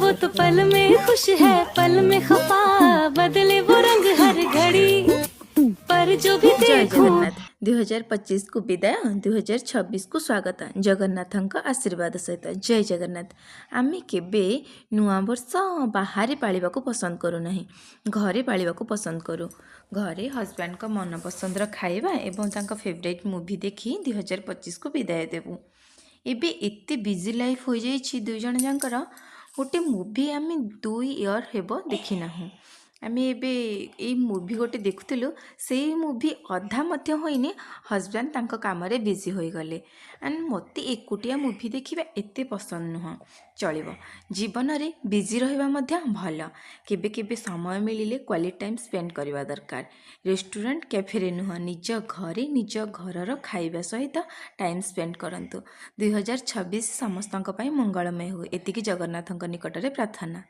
वो तो पल में खुश है, पल में खफा, बदले वो रंग हर घड़ी, पर जो भी ଜୟ देखूं। ଜଗନ୍ନାଥ। 2025କୁ ବିଦାୟ, 2026କୁ ସ୍ୱାଗତ ଜଗନ୍ନାଥଙ୍କ ଆଶୀର୍ବାଦ ସହିତ। ଜୟ ଜଗନ୍ନାଥ। ଆମେ କେବେ ନୂଆବର୍ଷ ବାହାରେ ପାଳିବାକୁ ପସନ୍ଦ କରୁନାହିଁ, ଘରେ ପାଳିବାକୁ ପସନ୍ଦ କରୁ। ଘରେ ହଜବ୍ୟାଣ୍ଡଙ୍କ ମନପସନ୍ଦର ଖାଇବା ଏବଂ ତାଙ୍କ ଫେଭରାଇଟ୍ ମୁଭି ଦେଖି 2025କୁ ବିଦାୟ ଦେବୁ। ଏବେ ଏତେ ବିଜି ଲାଇଫ୍ ହୋଇଯାଇଛି ଦୁଇ ଜଣ ଯାଙ୍କର, ଗୋଟେ ମୁଭି ଆମେ 2 ଇୟର୍ ହେବ ଦେଖିନାହୁଁ। ଆମେ ଏବେ ଏଇ ମୁଭି ଗୋଟେ ଦେଖୁଥିଲୁ। ସେଇ ମୁଭି ଅଧା ମଧ୍ୟ ହୋଇନି, ହଜବ୍ୟାଣ୍ଡ ତାଙ୍କ କାମରେ ବିଜି ହୋଇଗଲେ। ଆଣ୍ଡ ମୋତେ ଏକୁଟିଆ ମୁଭି ଦେଖିବା ଏତେ ପସନ୍ଦ ନୁହଁ। ଚଳିବ, ଜୀବନରେ ବିଜି ରହିବା ମଧ୍ୟ ଭଲ। କେବେ କେବେ ସମୟ ମିଳିଲେ କ୍ୱାଲିଟି ଟାଇମ୍ ସ୍ପେଣ୍ଡ କରିବା ଦରକାର। ରେଷ୍ଟୁରାଣ୍ଟ, କ୍ୟାଫେରେ ନୁହଁ, ନିଜ ଘରେ, ନିଜ ଘରର ଖାଇବା ସହିତ ଟାଇମ୍ ସ୍ପେଣ୍ଡ କରନ୍ତୁ। 2026 ସମସ୍ତଙ୍କ ପାଇଁ ମଙ୍ଗଳମୟ ହେଉ, ଏତିକି ଜଗନ୍ନାଥଙ୍କ ନିକଟରେ ପ୍ରାର୍ଥନା।